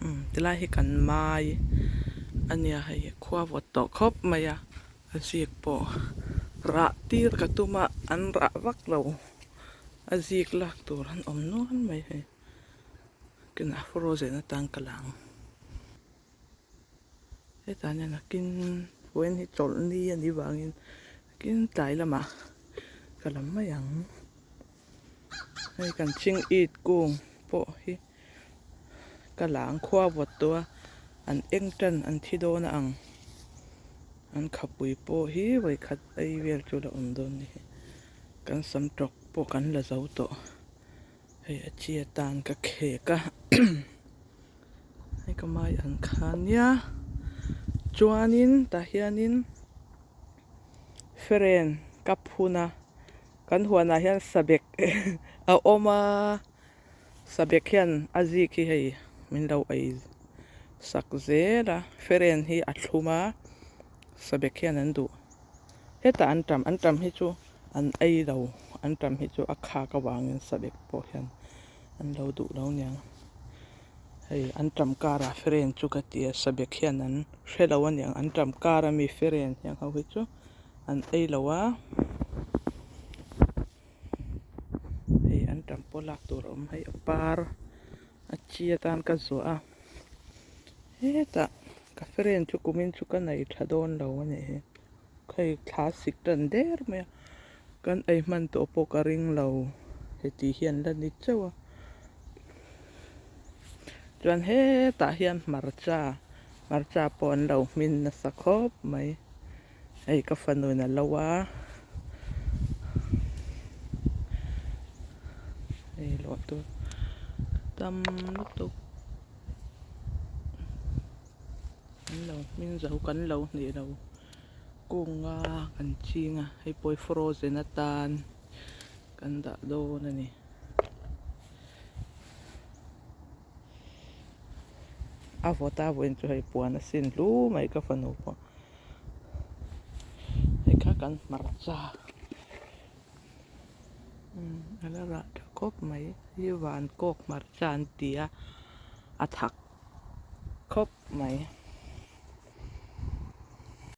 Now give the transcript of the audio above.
Umm tilai hi kan mai a nia hei khua vawt tawh khawp mai a a zik pawh rah tir ka tum a an rah vak lo a zik lak tur an awm nual mai hei kinah frozen atan ka la ang. Hetah hian nakin vawiin hi chawlh ni a nih vangin nakin tlai lamah ka lam mai ang. Hei kan ching it kung pawh hi ka la ang khua vawt tawh a an eng tan an thi dawn a ang an khapui pawh hi vawikhat ei vel chu la awm dawn a ni kan sam tawk pawh kan la zo tawh hei a chi atan ka khek a. Hei ka mai ang kha nia chuanin tah hianin feren ka phun a kan huanah hian sabek a awm a sabek hian a zik hi hei min lo ei sak zel a feren hi a thlum a sabek hian an duh hetah an tam an tam hi chu an ei lo an tam hi chu a khak avangin sabek pawh hian an lo duh lo niang. Hei an tam karah feren chu ka ti a sabek hian an hre lo a niang an tam kar ami feren hiang ho hi chu an ei lo a hei an tam pawh lak tur a awm hei a par a chi atan ka zuah a hetah ka feren chu kumin chu ka nei tha dawn lo a nih hi hei thla sik tan der mai a kan ei hman tawh pawh ka ring lo heti hian la ni chauh a. Chuan hetah hian hmarcha hmarcha pawh an lo hmin nasa khawp mai hei ka fanuin a lo a hei lawh tur tam lutuk an lo hmin zo kan lo hnih lo kunga kan ching a hei pawh hi frozen atan kan dah dawn a ni. A vawt a vawiin chu hei puan a sin hlu mai ka fanu pawh hei kha kan hmarcha umm a la rah tha khawp mai hi van kawk hmarcha an ti a a thak khawp mai.